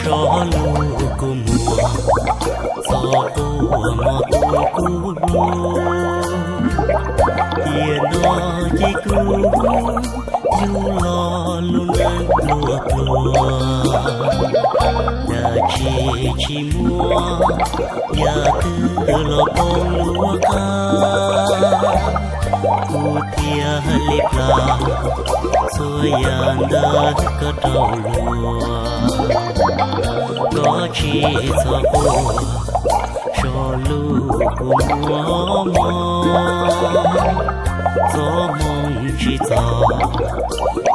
Sov lug kuv muag, txog quaj mog tu kuv hlub. Tiam no ces kuv yug los lub neej pluag pluag, yam tsis tsis muaj yam twg los poob lub qab. Kuv thiaj li plam txhua yam ntawm koj rau luag, koj tsis txhob quaj, sov lug kuv muag mog. Txoj hmoo tsis txog,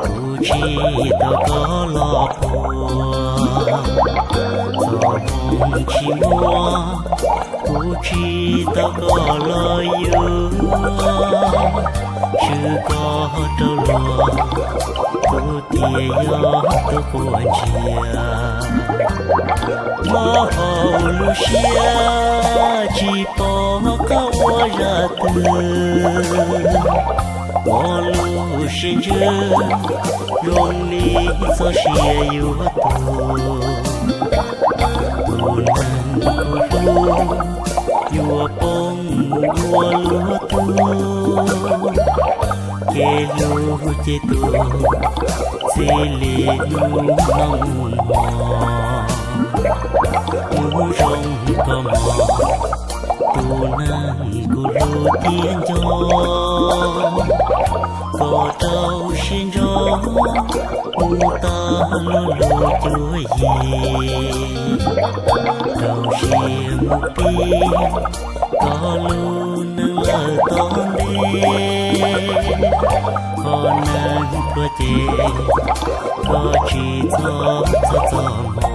kuv tsis tau koj los puag. Txoj hmoo tsis muaj, kuv tsis tau koj los yuav. Tshwj koj rau luag, kuv thiaj yog tus quas ntsiag. Hlob hauv lub siab tsis pom qab ua zaj twg, ua lub siab ntsws zoo li txoj sia yuav tuag. Tus neeg kuv hlub yuav poob mus ua luag tug, kev hlub ces tuag txij li hnub no mus mog. Hnub zoo koj mog, tus neeg kuv hlub thiab nco, koj rau siab ntso mus tag lub lub cuab yig, rau siab mus pib koj lub neej lawm tom ntej. Qhov neeg pluag ces koj tsis txhob txhob txo mog.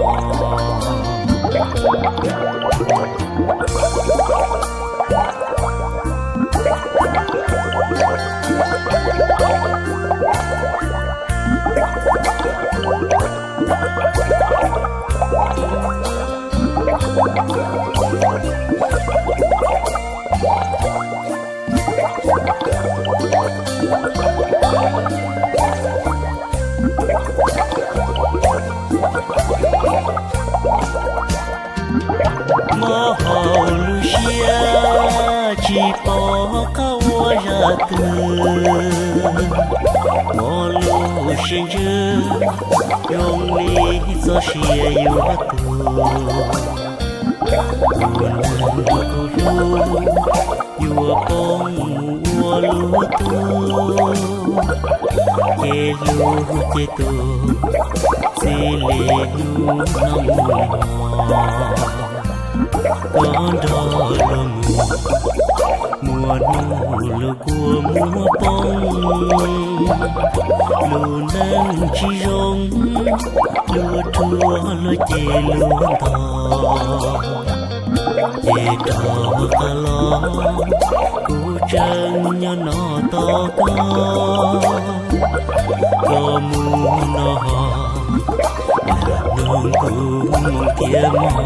Hlob hauv lub siab tsis pom qab ua zaj twg, ua lub siab ntsws zoo li txoj sia yuav tuag. Tus neeg kuv hlub yuav poob mus ua luag tug, kev hlub ces tuag txij li hnub no mus mog. Koj nrog luag mus, muaj hnub luag kuj muab poob. Lub neej tsis zoo, luag ruam luag cem luag ntog, ces rov qab los kuv tseem nyob no tos koj. Koj mus no, lam nug kuv mus thiab mog.